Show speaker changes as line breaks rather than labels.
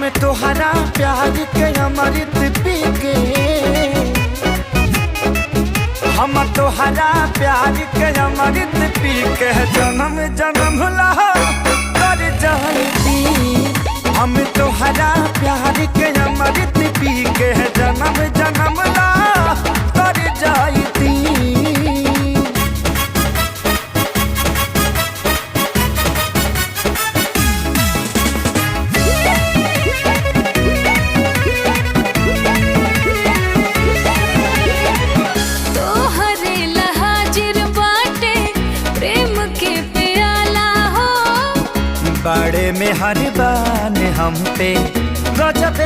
हम तोहरा प्यार के अमृत पी के, हम तोहरा प्यार के अमृत पी के जन्म जन्म ला तर जाती। हम तोहरा प्यार के अमृत पी के जन्म जन्म ला तर जाती।
तोहरे लहाजिर बाटे प्रेम के प्याला हो।
बड़े में हर बान हम पे गजब।